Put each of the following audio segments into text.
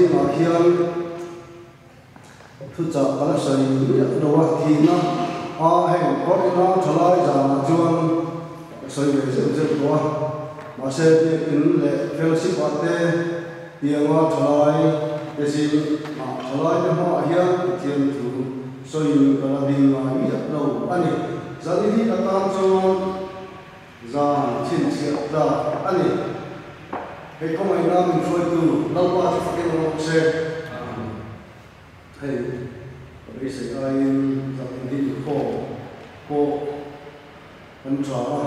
Zingah hian thuchah ka la sawi miah lo a, thihna a heng kawr ina thalai zanah chuan ka sawi ve zeuh zeuh tawh a, mahse biakin leh fellowship ah te tianga thalai te zingah thalai te hmaah hian Pathian thu sawiin ka la ding ngai miah lo a ni. Zan i hi ka tan chuan Zan chhinchhiah tlak a ni. Hei khawngaihna min hruaitu Lalpa chu fakin awm rawh se. Amen. Hei ka beisei aiin zan in hi inkhawm pawh kan tha a,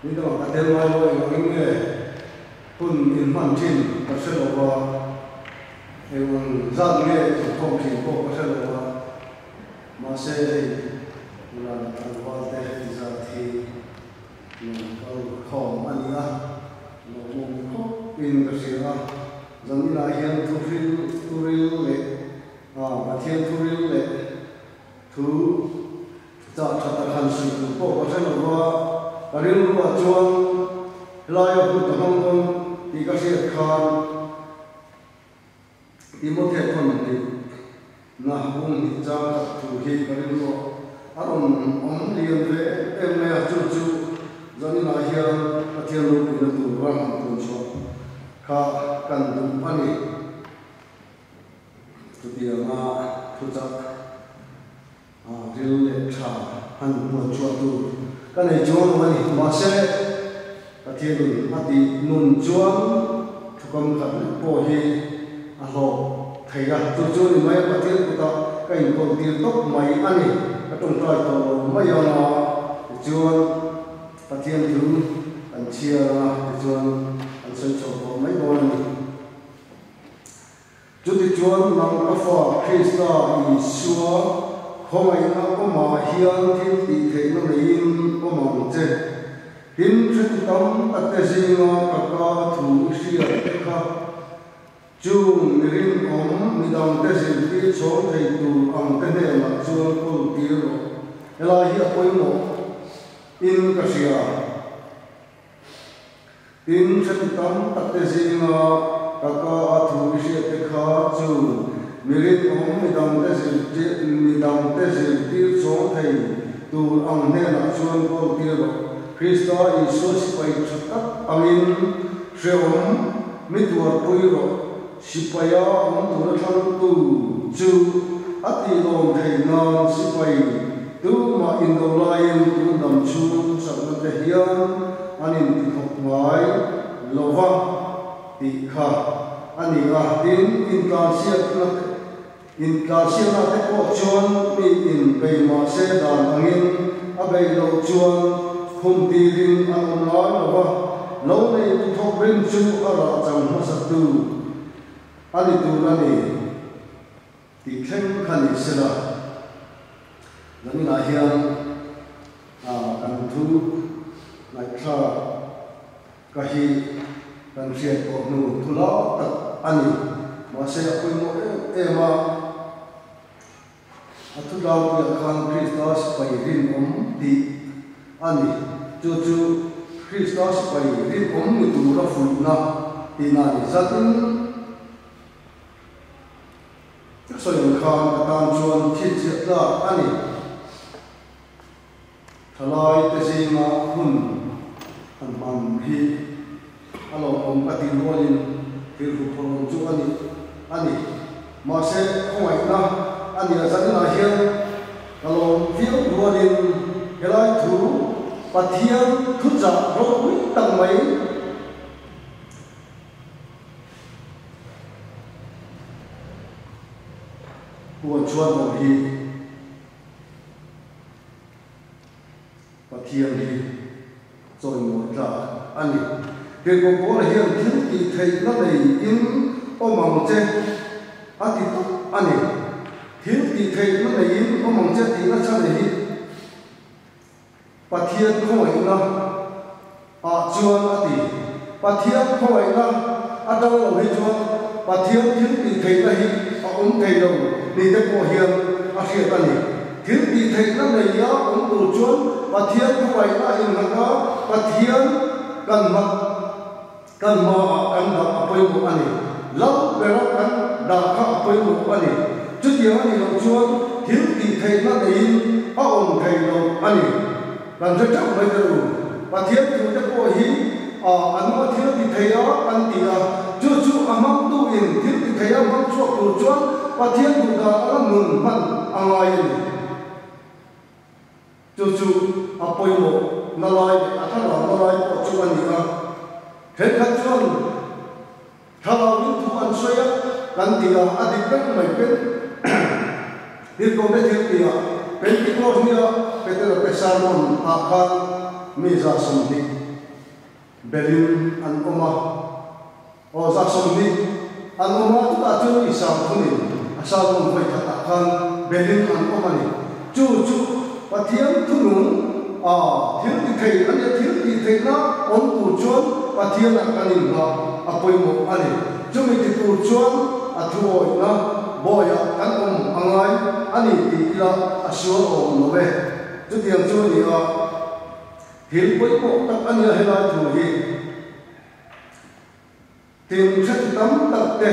ni dangah ka tel ngai lo engangin nge hun inhman thin ka hre lo va, engang zat nge inkhawm thin pawh ka hre lo va. Mahse hei ran tlangval te heti zat hi lawm kal khawm a ni a, lawmawm khawp in ka hria a, zaninah hian thu hril thuril leh ah Pathian thuril leh thu chah tha tak han sawi tur pawh ka hre lo va, ka rilruah chuan helaia hun ka hmang dawn tih ka hriat khan, Timothea khawn hnih na bung hnih chang khat thu hi ka rilruah a rawn awm lian ve em em mai a, chu chu zaninah hian Pathian ropuina tur ram han tun chhuah kha kan duh a ni. Chutianga thuchah ril leh tha han hmuan chhuah tur ka nei chuang lo a ni. Mahse, Pathianin a tih nun chuan thukam khat lek pawh hi a hlawk thei a, chu chu ni mai a, Pathian kutah ka inkawl tir tawp mai a ni. Ka tawngtai tawh lo mai ang a, tichuan Pathian thu kan chhiar ang a, tichuan kan sawi chho tawh mai dawn a ni. Chutichuan nang ka fa Krista Isua khawngaihna awmah hian thil tih theihna neiin awm ang che. Tin, hretu tam takte zinga ka ka thu i hriat te kha chung mi rinawm midangte zirtir chhawng thei tur ang te hnenah chuan kawl tir rawh. Helai hi a pawimawh in ka hria. Tin, hretu tam takte zinga ka ka a thu i hriatte kha chu mi rinawm midangte zirtir midangte zirtir chhawng thei tur ang hnenah chuan kawl tir rawh. Krista Isua sipai tha tak angin hrehawm mi tuarpui rawh. Sipaia awm tura thlangtu chu a tihlawm theih nan sipai tumah indo laiin tun dam chhung sakna te hian an intithawk ngai lo va tih kha a ni a. Tin, intlansiakna te intlansiakna te pawh chuan mi inbei mahse dan angin a beih loh chuan khum tirin an awm ngai lo va, lo neitu thawk rin chu a rah chang hmasatu a ni tur a ni tih thleng kha ni se la. Zaninah hian kan thu ngaihthlak Ka hi kan hriat tawh hnu thu lau tak a ni. Mahse a pawimawh em em a, a thu tlangpuiah khan Krista sipai rinawm tih a ni. Chu chu Krista sipai rinawm ni tura fuihna tihna a ni. Zatin ka sawi ang khan ka tan chuan chhinchhiah tlak a ni. Thalai te zinga hun han hman hi a lawmawm ka tih rualin thil huphurhawm chu a ni a ni. Mahse, khawngaihna a nia zaninah hian ka lawm viau rualin helai thu Pathian thuchah ropui tak mai puan chhuan awm hi Pathian hi chawimawi tlak a ni. Tirhkoh Paula hian thil tih theihna neiin awm ang che a ti tawp a ni. Thil tih theihna neiin awm ang che tihna chhan hi Pathian khawngaihna ah chuan a ti. Pathian khawngaihna atang lo hi chuan Pathian thil tih theihna hi a awm thei lo ni te pawh hian a hriat a ni. Thil tih theihna nei a awm tur chuan Pathian khawngaihna a innghat a, Pathian kan hmat kan hmaah kan dah a pawimawh a ni. Lal bera kan. pawimawh a ni. Chutiang a nih loh chuan thil tih theihna neiin a awm thei lo a ni. Kan hre teuh mai ta lu. Pathian thute pawh hi a anua thil ti thei a kan ti a, chu chu a hmangtu in thil ti thei a hmang chhuak tur chuan Pathian duh dan anga nun hman a ngai a ni. Chu chu a pawimawh na lai leh a thlarau na lai pawh chu a ni a. Thenkhat chuan thlarau in thu an sawi a kan ti a, a dik reng mai pen Tirhkohte thil ti a, Pentecost nia Petera te sermon ah khan mi 20 belin an awm a. Aw, 20 an awm a, chutah chuan mi 30 in a sermon vawi khatah khan belin an awm a ni. Chu chu Pathian thunung a thil ti thei a nia, thil tih theihna awm tur chuan Pathianah kan inhmah a pawimawh a ni. Chumi ti tur chuan a thuawihna bawiah kan awm a ngai a ni tih ila a sual awm lo e. Chutiang chu a ni a, thil pawimawh tak a nia helai thu hi. Tin, hretu tam tak te,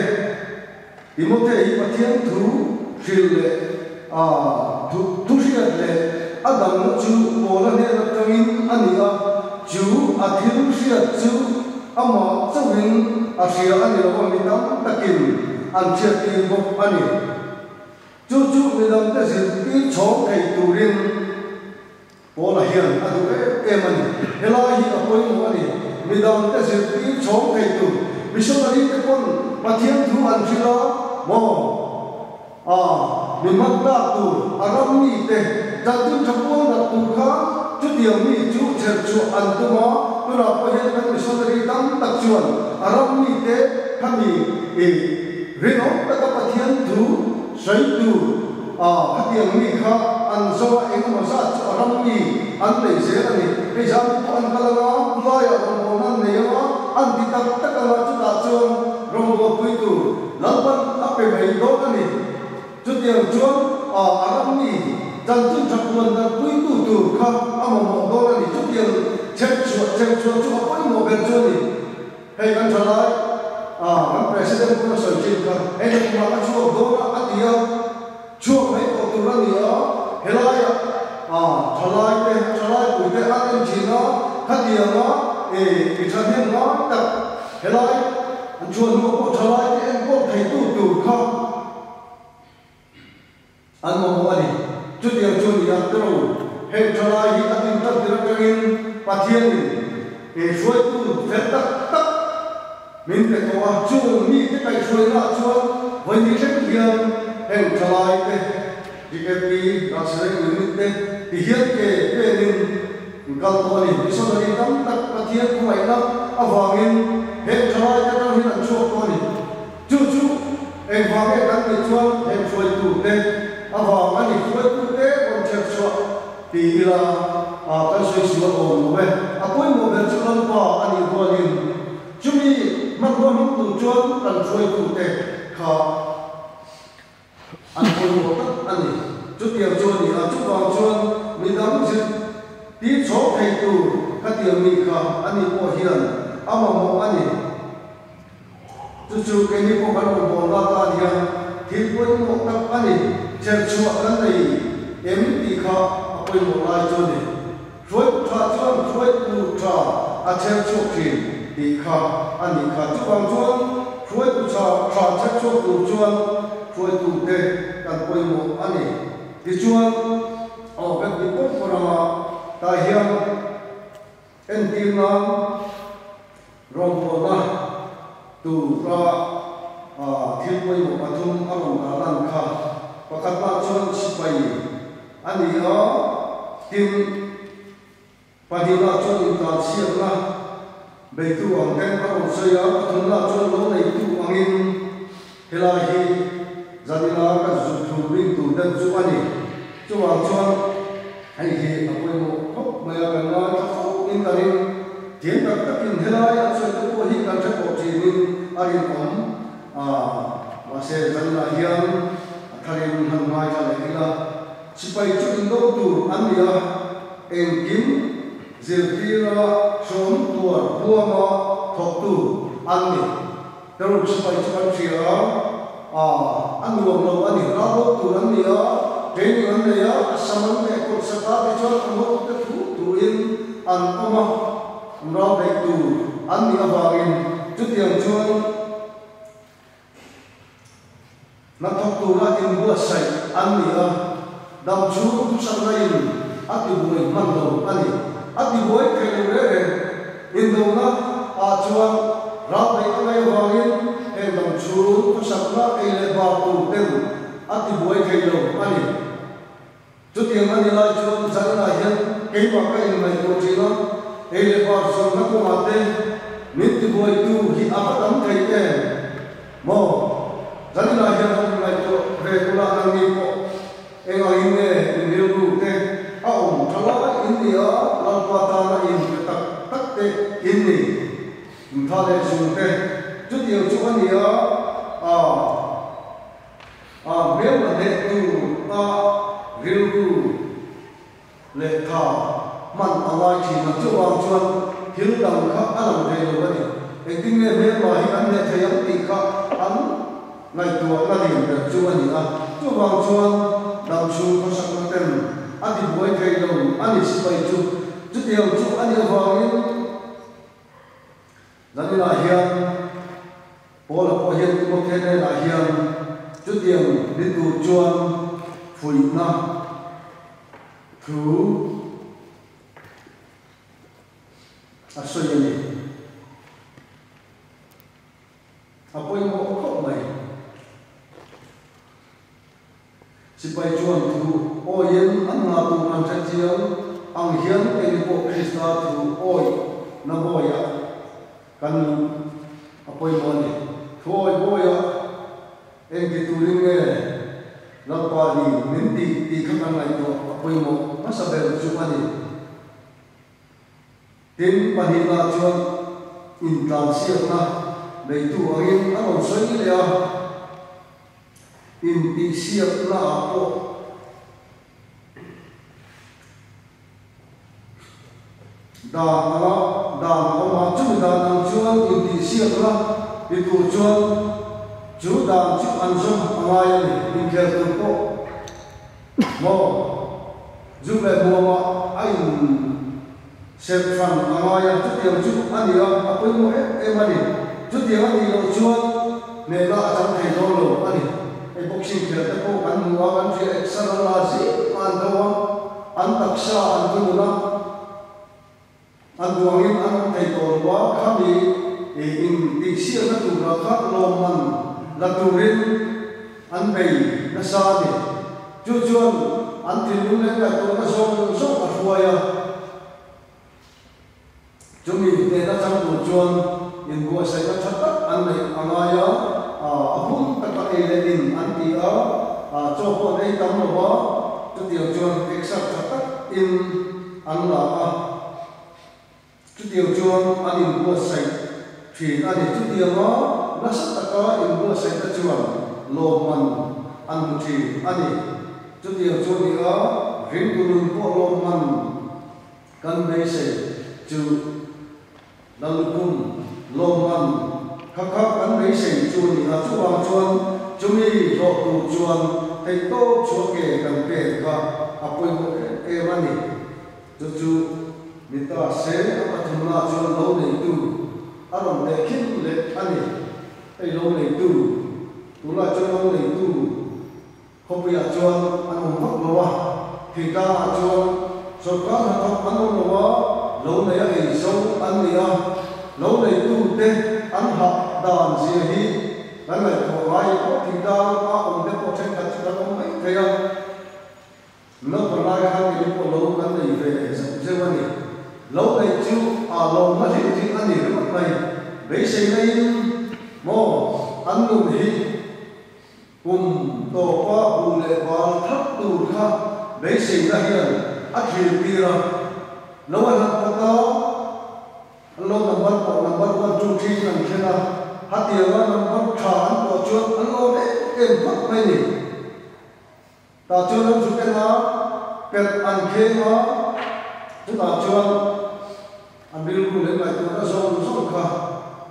Timothea hi Pathian thu hrilh leh a thu thuhriat leh a damna chu Paula hnen atangin a ni a, chu a thil hriat chu amah chauhin a hria a ni lo a, mi tam takin an hriattir bawk a ni. Chu chu midangte zirtir chhawng thei turin Paula hian a duh em em a ni. Helai hi a pawimawh a ni. Midangte zirtir chhawng thei tur missionary te pawn Pathian thu an hrilh a maw? A, mi hmantlak tur a ram mi te chanchin tha puang nat tur kha chutiang mi chu chher chhuah an tum a, tunah pawh hian kan missionary tam tak chuan a ram mi te kha mi i rinawm taka Pathian thu sawi tur A, khatiang mi kha an zo a, engemaw zat chu a ram mi an nei zel a ni. Hei zan pawh an kal anga, laiah rawngbawlna an nei anga, an ti tak tak anga chutah chuan rawngbawlpui tur Lalpan a pe mai dawn a ni. Chutiang chuan a, a ram mi chanchin tha puan danpuitu tur kha a mamawh dawn a ni. Chutiang chhepchhuah chhepchhuah chu a pawimawh ber chu a ni. Hei kan tha lai a, kan President pawn a sawi thin kha, hei na kumah ka chhuak dawn a a ti a, chhuak mai tawh tur a ni a, helaiah a tha lai te, tha lai pui te an en thin a, khatiang a e mi thahnem ngai tak helai an chhuah hnuah pawh tha lai te enkawl theitu tur kha An mamawh a ni. Chutiang chu ni a, tero, heng thalai hi a din tan tir atangin Pathianin he hruaitu fel tak tak min pe tawh a, chung mite kaihhruainaah chuan vawi thleng hian heng thalai te, DKP, Rajshahi Unit te ti hian ke penin in kal tawh a ni. Missionary tam tak Pathian khawngaihna avangin heng thalai te atang hian an chhuak tawh a ni. Chu chu engvang nge kan tih chuan heng hruaitute avang a ni. Hruaitute rawn chher chhuah ti ila kan sawi sual awm lo e. A pawimawh ber chu Lalpa a nih rualin chumi hmanrua hmang tur chuan kan hruaitute kha an pawimawh tak a ni. Chutiang chu a ni a, chuvang chuan midang zir tir chhawk thei tur khatiang mi kha a ni pawh hian a mamawh a ni. Chu chu keini pawh kan rawn bawl lak a nia, thil pawimawh tak a ni. Chherchhuah kan nei em tih kha a pawimawh lai chu a ni. Hruaitu tha chuan hruaitu tha a chherchhuak thin tih kha a nih kha. Chuvang chuan hruaitu tha tha chherchhuak tur chuan hruaitute kan pawimawh a ni. Tichuan, aw kan ti pawr pawr anga tah hian entir nan rawngbawlna tura thil pawimawh pathum a rawn dah lan kha. Pakhatna chuan sipai a ni a, tin, pahnihna chuan intlanchhiatna beitu ang ten a rawn sawi a, pathumna chuan lo neitu angin helai hi zanina kan zuk thlur ring tur deuh chu a ni. Chuvang chuan hei hi a pawimawh khawp mai a, kan ngaithla fo in ka ring. Thiam tak takin helai an sawi te pawh hi kan hre tawh thinin a rinawm a, mahse zaninah hian a tharin han ngaithla leh ila. Sipai chu indo tur an ni a, engkim zirtira hrawm tuar huama thawktu an ni. Teruk sipai chu kan hria a, a. nuam lo a ni. Ral do tur an ni a, training an nei a, a sam an meh kawlh sak a, tichuan an hotute thu thuin an awm a, an ral beih tur an nih avangin chutiang chuan Hnathawk tura inbuatsaih an ni a, dam chhung khawsakna in a tibuai hman lo a ni. A tibuai thei lo reng reng. Indona ah chuan ral beih a ngaih avangin heng dam chhung khawsakna ei leh bar tur ten a tibuai thei lo a ni. Chutiang a ni lai chuan zaninah hian keimah ka inngaihtuah thin a, ei leh bar zawnna kawngah te min tibuaitu hi a va tam thei em maw? Zaninah hian han inngaihtuah ve kula nangni pawh eng angin nge in rilru te a awm tha lai in ni a, Lalpa tana in pe tak tak te in ni, in tha leh zung te chutiang chu a ni a, aa. A hmelma hnehtu a rilru leh tha hman a ngai thin a, chuvang chuan thil dang kha a lang thei lo a ni. Engtin nge hmelma hi an hneh thei ang tih kha an ngaihtuahna lian ber chu a ni a, chuvang chuan damchhung khawsakna ten a tibuai thei lo a ni sipai chu. Chutiang chu a nih avangin Zaninah hian Paula pawh hian Timothea hnenah hian chutiang ni tur chuan fuihna thu a sawi a ni. A pawimawh khawp mai. Sipai chuan thu awiin an hna tur an hre chiang ang hian keini pawh Krista thu awi na bawiah kan luh a pawimawh a ni. Thu awi bawiah engti turin nge Lalpa ni min tih tih kha kan ngaihtuah a pawimawh hmasa ber chu a ni. Tin, pahnihna chuan intlansiakna neitu angin a rawn sawi leh a. Intihsiakna ah pawh dan anga dan a awm a, chumi dan ang chuan intihsiakna ti tur chuan chu dan chu an zawm a ngai a ni. Inkhel tur pawh maw zuk leh hmuamah a in serh hran a ngai a, chutiang chu a ni a, a pawimawh em em a ni. Chutiang a nih loh chuan hnehna a chang thei dawn lo a ni. Hei boxing khel te pawh kan hmu a, kan hria exer a la zing a an tho a, an taksa an thunun a, an duangin an awm thei tawh lo a, khami in tihsiakna tura kha lawmman la turin an bei nasa a ni. Chu chuan an thinlung leh ngaihtuahna zawng zawng a hruai a. Chumi hnehna chang tur chuan inbuatsaihna tha tak an neih a ngai a, a hun taka ei leh in an ti a, chaw pawh an ei tam lo va, chutiang chuan exer tha tak in an la a. Chutiang chuan an inbuatsaih thin a ni. Chutianga nasa taka inbuatsaihna chuan lawmman an hmu thin a ni. Chutiang chu a ni a, ringtu nun pawh lawmman kan beisei chu Lalukum lawmman kha kha kan beisei chu a ni a. Chuvang chuan chumi hlawh tur chuan theihtawp chhuah ke kan pek kha a pawimawh em em a ni. Chu chu ni ta se, a pathumna chuan lo neitu a rawn teh khin leh a ni. Hei lo neitu, tunlai chuan lo neitu khawpuiah chuan an awm vak lo a, thingtlangah chuan sawrkar hnathawk an awm lo a, lo nei a ei zo an ni a, lo neitute an hah dan zia hi kan ngaihtuah ngai pawh thingtlang a awm te pawh thenkhat chu kan awm mai thei a. Naupang lai khan kei pawh lo kan nei ve zeuh zeuh a ni. Lo neih chu a lawmna hlim hlim a ni ringawt mai. Beiseina in maw an nun hi kum tawpa buh leh bal thak tur kha beiseina hian a thlir tir a. Lo a hlat phawt a, an lo number pawh number one two three in an thlen a, hatianga number tha an pawh chuan an lawm em em phawt mai ni. Tah chuan an zuk en a, pelh an kheng a, chutah chuan an rilru leh ngaihtuahna zawng zawng kha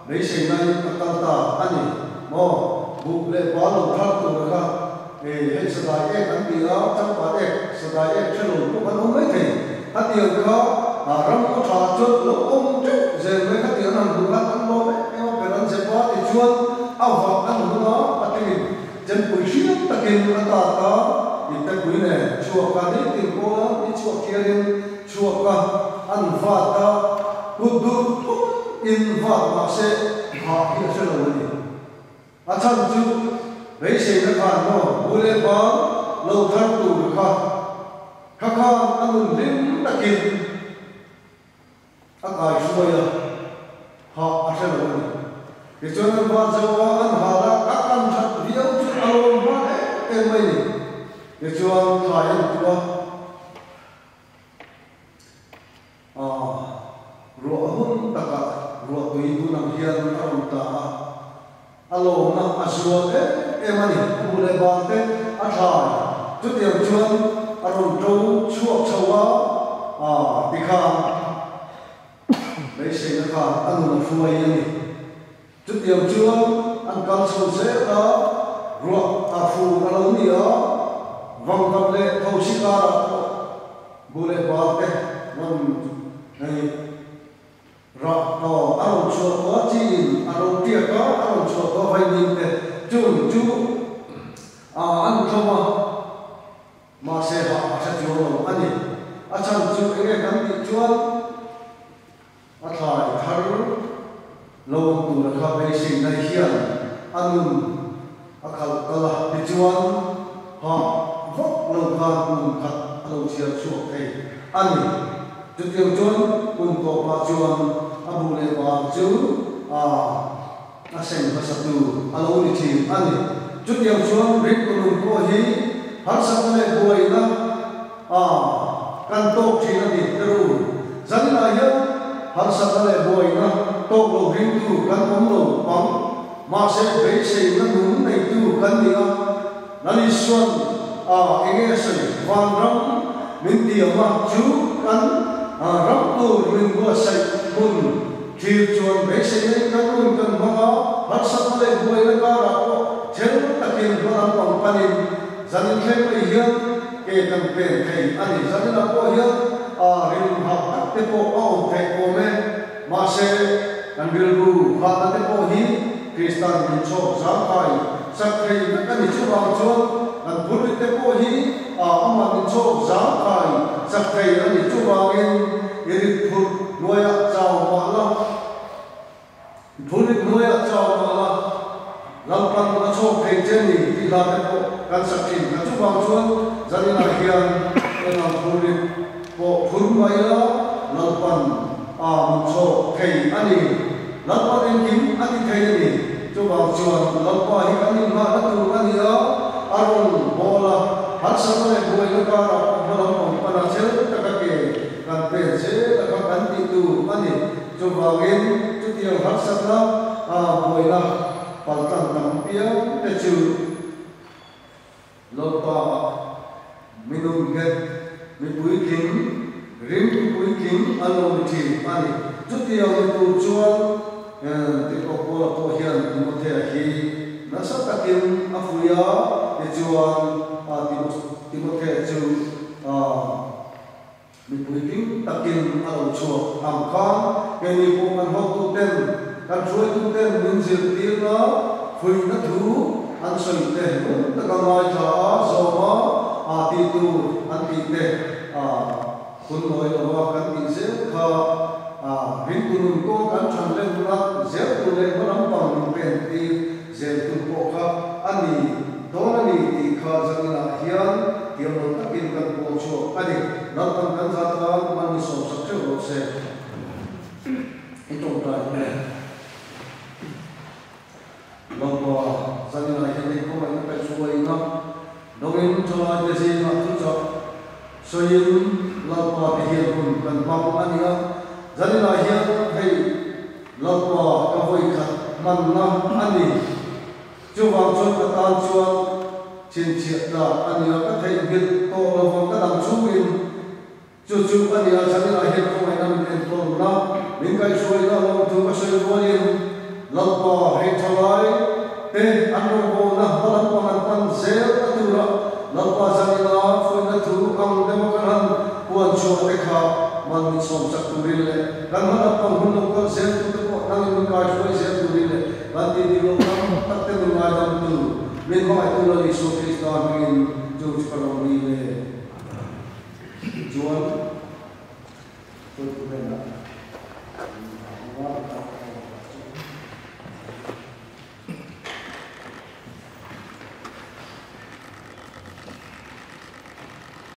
beisei naiin a kal ta a ni maw? Buh leh bal lo thar tur kha hei sadai ek an ti a, changpat ek, sadai ek hre lo pawh kan awm mai thei. Khatiang kha ram khaw tha chuan lo awm teuh zel mai khatiang an han hmuh khan an lawm em em a, per an zep a, tichuan a vah an hun a, patlingin chempui hriam takin a tat a, iptepui nen chhuak a, nitin pawla ni chhuak hialin chhuak a, an vat a, kut dur thum in vat mahse hah hi a hre lo a ni. A chhan chu beiseina khan maw bu leh bang lo thar tur kha kha khan a nun hlim takin a kai hruai a, hah a hre lo a ni. Tichuan an van zo a, an hal a, a kan that viau chu a lawm hma em em mai ni. Tichuan thlai an tuah a. A, ruah a hun takah ruahtui tun ang hian a rawn ta a, a lawmna a zual em em a ni. A bu leh bal te a thlai, chutiang chuan a rawn to chhuak chho a, a tikhan beiseina kha a nun a hruai a ni. Chutiang chuan an kal chho zel a, ruah a fur a lo ni a, vangvat leh thosi karah pawh bu leh bal te rawn hei rah aw a rawn chhuah tawh a, chi in a lo tiak a, a rawn chhuah tawh a vaimim te chung chu an tlawm a. Mahse hah a hre chuang lo a ni. A chhan chu enge kan tih chuan A thlai thar lo awm tura kha beiseina hian a nun a khalh kal a, tichuan hah vak lo khan kum khat a lo chhiar chhuak thei a ni. Chutiang chuan kum tawpah chuan a bu leh bal chu a a seng hmasatu a lo ni thin a ni. Chutiang chuan ringtu nun pawh hi harsatna leh buaina A, kan tawk thin a ni Peru. Zaninah hian harsatna leh buaina tawk lo ringtu kan awm lo pang. Mahse beiseina nun neitu kan ni a, Lal Isuan a enge a sawi vanram min tiam a chu kan ram tur min buatsaih hmun thlir chuan beiseina in kan nun kan hmang a, harsatna leh buaina karah pawh thel takin hma lam pang panin Zanin thleng mai hian ke kan pen thei a ni. Zaninah pawh hian a rilru hah tak te pawh a awm theih awm e. Mahse, kan rilru hahna te pawh hi Kristan min chhawk zangkai sak thei vek a ni. Chuvang chuan kan phurrit te pawh hi a amah min chhawk zangkai sak thei a ni. Chuvangin i rit phurh hnuaiah chau mah la. Phurrit hnuaiah chau mah la, Lalpan a chhawk thei che ni tih hla te pawh kan sak thin. Ka chuvang chuan zaninah hian engang phurrit pawh phur mai la, Lalpan a min chhawk thei a ni. Lalpan engkim a ti thei a ni. Chuvang chuan Lalpa hi kan inghahna tur a ni a, a rawn bawl a, harsatna leh buaina karah hma lampang pana chel taka ke kan pen zel a kha kan tih tur a ni. Chuvangin chutiang harsatna buaina paltlang tam piang te chu Lalpa minung nghet mi puitling, ringtu puitling an lo ni thin a ni. Chutiang ni tur chuan Tirhkoh Paula pawh hian Timothea hi nasa takin a fuih a, tichuan Timothea chu Mipui ding takin a lo chhuak ang khan keini pawh kan hotuten, kan hruaituten min zirtirna, fuihna thu an sawi te ngun taka ngaithla a, zawm a, aa tih tur an tih te hun nawi lova kan tih zel kha ringtu nun kawng kan than lenna zel tur leh hma lampang min pen tir zel tur pawh kha a ni dawn a ni tih kha zaninah hian thiam lo takin kan pawl chhuak a ni. Lalpan kan zat tan mahni sawmsak theuh rawh se. I tawngtai nge? Lalpa, zaninah hian hei khawngaihna kaihhruaina dawngin thalaite zingah thuchah sawiin Lalpa ti hian hun kan hmang a ni a. Zaninah hian hei Lalpa ka vawikhat hmanna a ni. Chuvang chuan ka tan chuan chhinchhiah tlak a ni a, ka theihnghilh tawh lo vang ka dam chhungin. Chu chu a ni a, zaninah hian khawngaihna min enkawlna, min kaihhruaina lawmthu ka sawi rualin Lalpa hei tha lai. te an rawngbawlna hma lampang an pan zel a tura Lalpa zanina fuihna thu ang deuha kan han puan chhuah te kha man min sawm chak turin leh kan hma lampang hun lo kal zel tute pawh nangin min kaihruai zel turin leh kan tih lo tam tak te min ngaidam tu min hmangaihtu Lal Isua Krista hmingin chu chu ka rawn ni le. Chuan, hruaitu hnenah.